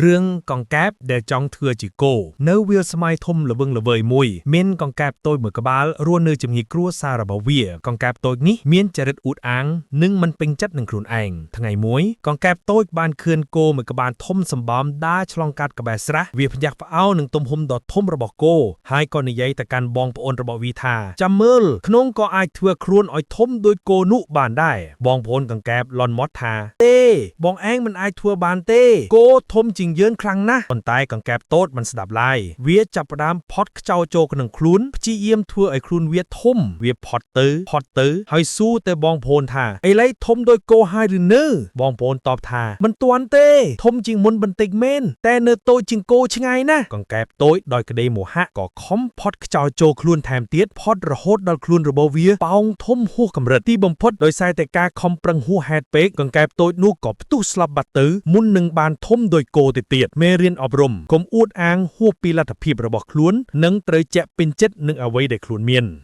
រឿងកង្កែបដែលចង់ធ្វើជាគោនៅវាលស្មៅធំល្វឹងល្វើយមួយ មានកង្កែបតូចមួយក្បាលរស់នៅជាមួយគ្រួសាររបស់វាកង្កែបតូចនេះមានចរិតអួតអាងនិងមិនពេញចិត្តនឹងខ្លួនឯងថ្ងៃមួយកង្កែបតូចបានឃើញគោមួយក្បាលធំសម្បំដើរឆ្លងកាត់ក្បែរស្រះវាភ្ញាក់ផ្អើលនឹងទំហំដ៏ធំរបស់គោហើយក៏និយាយទៅកាន់បងប្អូនរបស់វាថាចាំមើលក្នុងក៏អាចធ្វើខ្លួនឲ្យធំដូចគោនោះបានដែរបងប្អូនកង្កែបលន់មាត់ថាទេបងឯងមិនអាចធ្វើបានទេគោធំជាងយើងខ្លាំងណាស់ប៉ុន្តែកង្កែបតូចមិនស្ដាប់ឡើយវាចាប់ផ្ដើមផុតខ្ចោចូលក្នុងខ្លួនព្យាយាមធ្វើឲ្យខ្លួនវាធំវាផុតទៅផុតទៅហើយសួរទៅបងប្អូនថាឥឡូវធំដូចគោហើយឬនៅបងប្អូនតបថាមិនទាន់ទេធំជាងមុនបន្តិចមែនតែនៅតូចជាងគោឆ្ងាយណាស់កង្កែបតូចដោយក្តីមោហៈក៏ខំផុតខ្ចោចូលខ្លួនថែមទៀតផុតរហូតដល់ខ្លួនរបស់វាប៉ោងធំហួសកម្រិតទីបំផុតដោយសារតែការខំប្រឹងហួសហេតុពេកកង្កែបតូចនោះក៏ផ្ទុះស្លាប់បាត់ទៅមុននឹងបានធំដូចគោទៅទៀតមេរៀនអប់រំកុំអួតអាងហួសពីលទ្ធភាពរបស់ខ្លួននិងត្រូវជាក់ពេញចិត្តនឹងអ្វីដែលខ្លួនមាន។